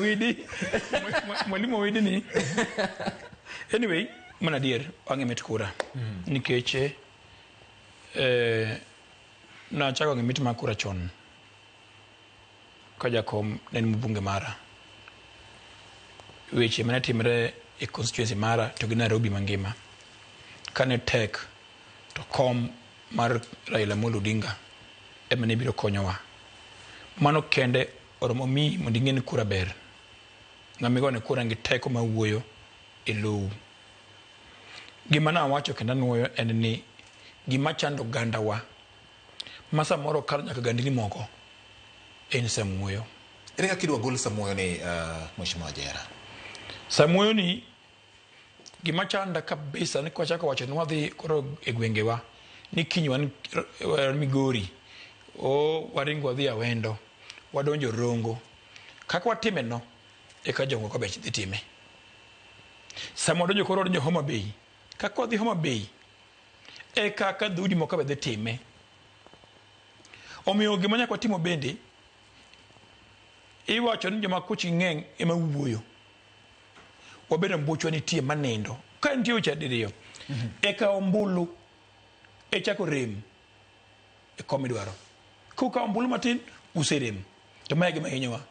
Widi, mwalimu Owidi ni. Anyway, mana adier wang'e mit kura. Nikech nachako ng'e mit mar kura chon. Ka jakom ne en mbunge mara. Weche mane timre e constituency mara to gi Nairobi mangima. Kane tek to kom mar Raila Amolo Odinga ema ne biro konyowa. Mano kende oromo miyi mondo ing'e ni kura ber. Ng'ama igone kura nigi teko mar wuoyo e lou. Gima nawacho kendo anuoyo en ni gima chando ogandawa ma samoro kalo nyaka gandini moko en samuoyo. Ere kaka idwa gol samuoyo ni Mheshimiwa Jera? Samuoyo ni gima chanda kabisa ni kwachako wacho ni wadhi koro e gwengewa ni kiny wan Migori o waringo wadhi Awendo wadonjo Rongo kaka watime no eka jomoko be dhi time. Sama wadonjo koro wadonjo Homa Bay kaka wadhi Homa Bay e kaka dhoudi moko be dhi time. Omiyo gima nyaka watimo bende iwacho ni joma kuchgi ng'eny ema wuoyo. Wabedo mbuchwa nitie manindo. Ka nitie weche diriyo. E kawo ombulu e chako rem e kom midwaro. Kukawo ombulu matin userem. To mae gima hinyowa.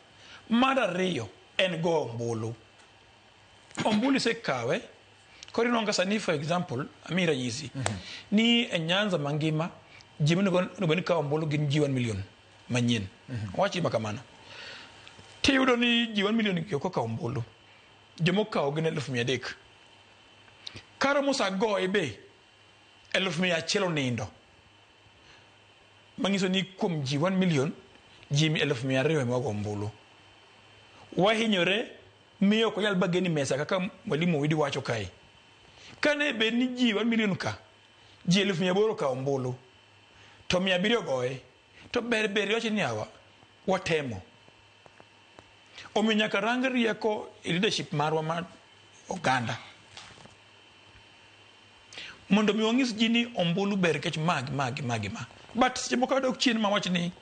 Mar ariyo en go ombulu. Ombulu isekawe koro inwang'o ka sani for example amiyi ranyisi ni e Nyanza mangima ji monego bed ni kawo ombulu gin ji 1 million manyien. Wach gima kamano. Tiyudo ni ji 1 million gi ok okawo ombulu. Jomokawo gin 300,000. Karomo sa goye be 100,000 onindo. Manyiso ni kuom ji 1 million ji 200,000 ema ogo ombulu. Wahinyore miyo ok wanyal bageni mesa kaka mwalimu Owidi wacho kae. Kane bed ni ji 1 million ka ji 800,000 okawo ombulu to 700 ogoye to ber ber iwacho ni yawa watemo. Omiyo nyaka rang rieko e leadership marwa mar oganda mondo mi wang'is ji ni ombulu ber nikech ma gi ma gi ma gi ma. But seche moko adok chien mawach ni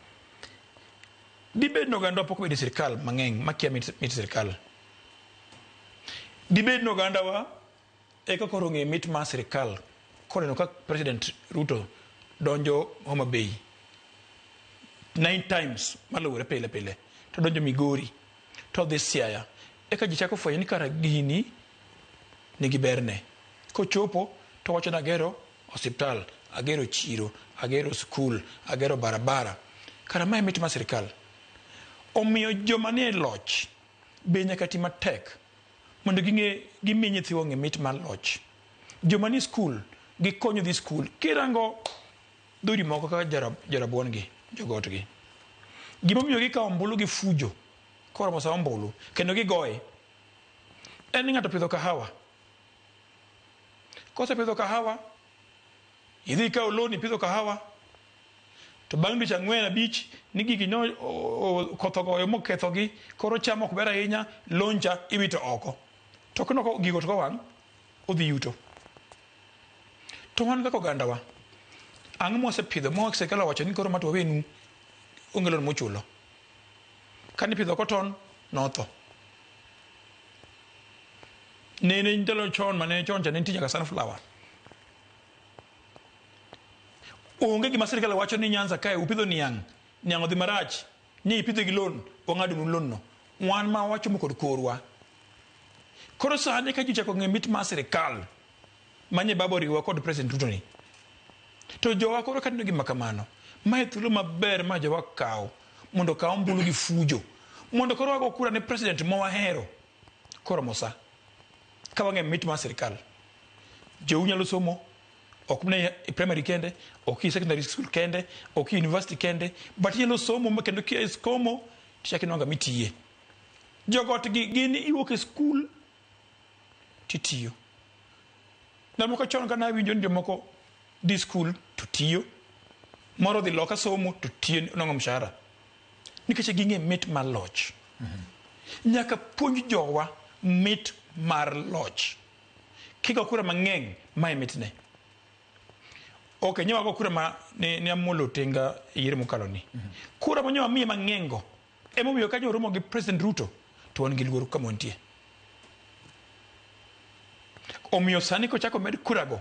dibed ni oganda pok obedo e sirikal mang'eny makia mit, mit sirikal. Dibed ni ogandawa eka koro ong'e mit mar sirikal koneno ka President Ruto donjo Homa Bay 9 times maluwore pile pile to donjo Migori to odhi Siaya eka ji chako fwenyo ni kara gini nigi berne. Kochopo to wacho ni agero osiptal, agero chiro, agero skul, agero barabara. Kara mae mit mar sirikal. Omiyo joma nie loch be nyaka ti matek mondo ging'e gimi nyithiwa ong'e mit mar loch. Joma nie skul gikonyo dhi skul. Kirango dhoudi moko kaka jorabuon gi, jogot gi. Gimomiyo gikawo ombulu gi fujo koromo sa ombulu kendo gigoye en ni ng'ato opidho kahawa. Kosepidho kahawa, idhi ikawo loan ipidho kahawa, to bang' dweche ang'wen abich ni gigi no koth ogoyo mokethogi, koro cham ok ber ahinya, loan cha iwito oko. To kineno ka gigo to kowang', odhi yuto. To wan kaka ogandawa, ang'o mwasepidho ma sirkal owacho ni koro ma to wawenu onge loan muchulo. Kane ipidho cotton, notho. Nene ndalo chon mane chon cha ne nitie nyaka sunflower. Onge gima sirkal wacho ni Nyanza kae upidho niang', niang' odhi marach, ni ipidho gi loan, wang'ado nu loan no. Wan ma wachomo kod korwa. Koro sani ka ji ochako ng'e mit mar sirkal manye baba oriwowa kod President Ruto ni, to jowa koro kaneno gima kamano, mae thuolo maber ma jowa kawo mondo okaw ombulu gi fujo mondo koro wago kura ne president ma wahero koromo sa ka wang'e mit mar sirkal. Jou nyalo somo ok mana e primary kende, ok e secondary school kende, ok e university kende, but inyalo somo ma kendo kia e somo tichako inwang'o kama itiye. Jogot gi gin iwuok e skul titiyo. Ndalo moko chon kane awinjo ni jomoko dhi skul to tiyo, moro dhi loka somo to tiyo nwang'o mshahara. Nikech ging'e mit mar loch. Nyaka puonj jowa mit mar loch. Kigo kura mang'eny, mae mitne. Ok, nyo wago kura ma ne Amolo Tinga e yiero mokalo ni. Kura ma nyo wamiye mang'eny go. Emomiyo ka joromo gi President Ruto to wan gi luoro kama wantie. Omiyo sani kochako med kurago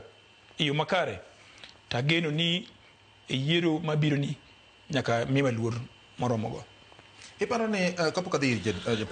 e yo makare, tageno ni e yiero mabiro ni nyaka miwa luor moromogo. Iparo ni kapok adhi ir japuonj.